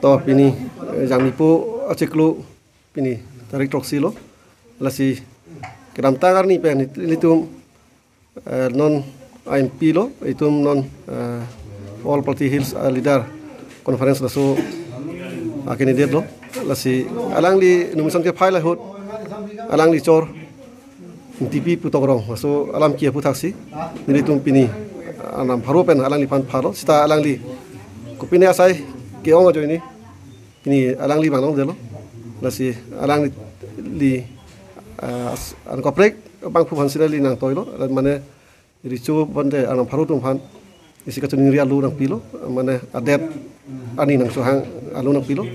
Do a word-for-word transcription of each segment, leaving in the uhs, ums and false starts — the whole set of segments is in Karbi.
Oh, pini, eh, Jangmipo achiklo pini tarik throksi lo. Lasi kedamtang arni pen nelitum, eh, non M P lo, itum non, eh, All Party Hills, eh, Leader Conference laso, ah, candidate lo. Lasi alangli nomination ke-file ahut alangli chor Ingtipi pu tokrong, laso alam kipu thaksi nelitum pini, ah, Arnam pharo pen alangliphan pharo, seta alangli kopine asai ke-ong ajoine pini alangli vang longdetlo. Lasi alangli, ah, as-, an kaprek abangphu aphan si neli nangtoilo, mane recho bonta Arnam pharo atum aphan isi kachiningri alo nangpilo, mane adet ani nangsohang alo nangpilo.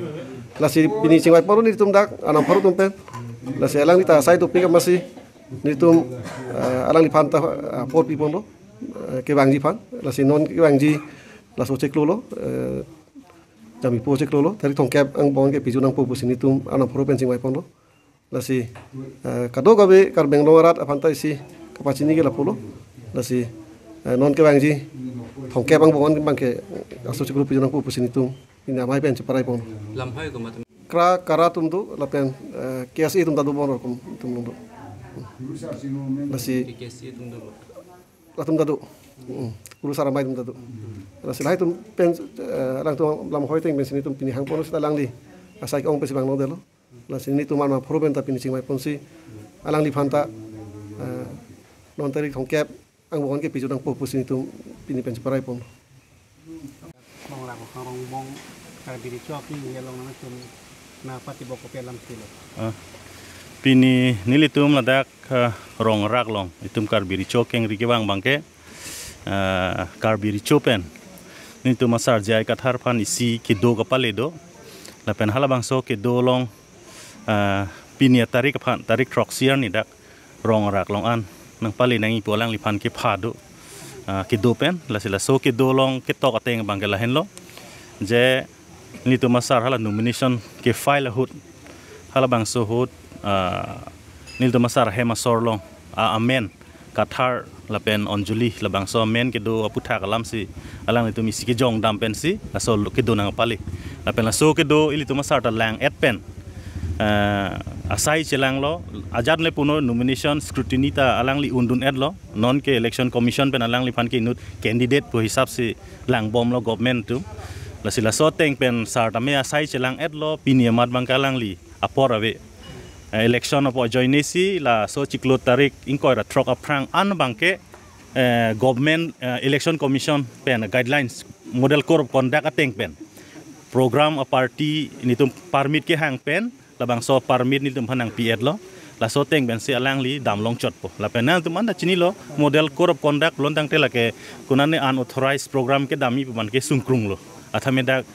Lasi pini chingvai ponlo nelitum dak Arnam pharo atum pen. Lasi alangli ta asai dopik amatsi nelitum, eh, alangliphan ta, eh, apor pi ponlo, eh, kevangji aphan. Lasi non kevangji laso chiklo lo, eh, Jangmipo chiklo lo, tarik thomkep angbong ke piju nangpo pusi nelitum Arnam pharo pen chingvai ponlo. Lasi, eh, kadokave Karbi Anglong arat aphan ta isi kapachini ke lapulo. Lasi, eh, non kevangji thomkep angbong abangke laso chiklo piju nangpo pusi nelitum pini amei pen cheparai pon. Lamhai komat? Kra, KARA atum do, lapen, eh, K S A atum ta do, bon rokom atum do. Lasi K S A atum do, latum ta do. Hmm. Kurusar amei atum ta do. Lasi lahai atum pen, eh, alangtum lamhai ateng pensi nelitum pini hang ponlo, seta alangli asai ke-ong pensi vang longdetlo. Lasi nelitum Arnam pharo pen ta pini chingvai ponsi alangliphan ta, eh, non tarik thomkep angbong ke piju nangpo pusi nelitum pini pen cheparai pon. Rongrak Rongbong Karbi Recho akengri along nangtum nangpatibok kopi alam silo? Ah, pini nelitum ladak, ah, Rongrak along itum Karbi Recho akengri kevang abangke, ah, Karbi Recho pen nelitum asar J I Kathar aphan isi kedo kapale do. Lapen halabangso kedo along, ah, pini atarik aphan, tarik throksi arni dak Rongrak along an nangpale nangji pu alangliphan kepha do, ah, kedo pen. Lasi laso kedo along ketok ateng abangke lahenlo, je nelitum asar hala nomination ke-file ahut, halabangso ahut, ah, nelitum asar ahem asor along, ah, amen Kathar lapen Anjali, labangso amen kedo aputhak alamsi alanglitum isi kejongdam pensi laso kedo nangpale. Lapen laso kedo ilitum asar ta lang-et pen, eh, asai chelanglo, ajat le puno nomination scrutiny ta alangli undun-etlo, non ke Election Commission pen alangliphan ke inut candidate pu hisapsi langbomlo government atum. Lasi laso ateng pen sar tame asai chelang-etlo, pini amat abangke alangli apor ave. Eh, election apor ajoinesi laso chiklo tarik ingkoi ra throk aphrang an abangke, eh, government, eh, Election Commission pen guidelines, Model Code of Conduct ateng pen program a-party nelitum permit kehang pen labangso permit nelitum aphan nangpi-etlo. Laso ateng pensi alangli dam longchotpo. Lapen nangtum anta chinilo, Model Code of Conduct pulo tangte lake konane unauthorized program kedamji pu abangke sungkrunglo. Athame dak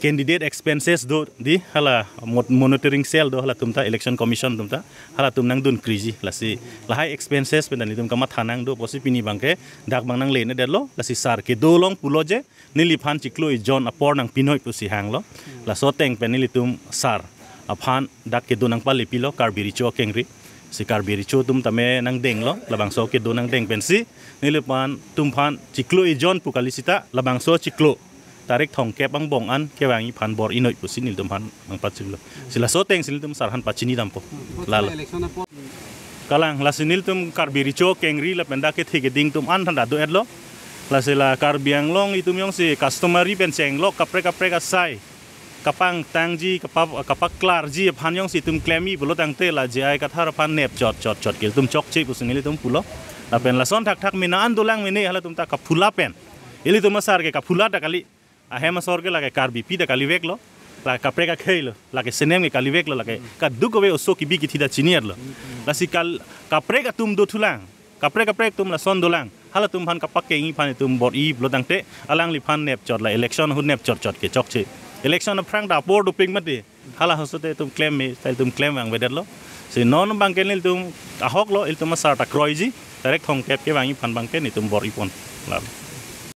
candidate expenses do dei, hala mo-, monitoring cell do, halatum ta, Election Commission atum ta, halatum nangdunkriji. Lasi lahai expenses pen ta nelitum kamatha nangdo pusi pini abangke dak abang nangle-edetlo. Lasi sar kedo along pulo je neliphan chiklo ejon apor nangpinoi pusi hanglo. Laso ateng pen nelitum sar aphan dak kedo nangpalepilo Karbi Recho akengri. Si Karbi Recho atum tame nangdenglo, labangso kedo nangdeng pensi neliphan, atumphan chiklo ejon pu kali seta labangso chiklo tarik thomkep angbong an kevangji aphan bor-inoi pusi nelitum aphan nangpachilo. Si laso atengsi nelitum sar aphan pachini dampo. Lalo. Election apor. Kalang, lasi nelitum Karbi Recho akengri lapen dak kethe keding atum an than ta do-etlo. Lasi la Karbi Anglong itum jongsi customary pen chenglok kaprek kaprek asai kapangtangji, kapa-, kapaklarji aphan jongsi itum klemji pulo tangte la J I Kathar aphan nep chot chot chot ke itum chokche pusi nelitum pulo. Lapen lason thakthak mena an dolang mene, halatum ta kaphula pen, ilitum asar ke kaphula ta kali, ahem asor ke lake Karbipi ta kaliveklo, lake kaprek akhei lo, lake senem ke kaliveklo, lake kadokave oso kibi kithi ta chini-etlo. Lasi kal-, kaprek atum dothulang, kaprek kaprek atum lason dolang, halatum aphan kapakengji aphan itum bor-i pulo tangte alangliphan nep chot, la election ahut nep chot chot ke chokche. Election aphrang ta apor dopik mati, hala ahut te itum klem me, ta itum klem vangvedetlo. Si non abangke nelitum ahoklo, ilitum asar ta kroiji, tarik thomkep kevangji aphan abangke nelitum bor-i pon. Lalo.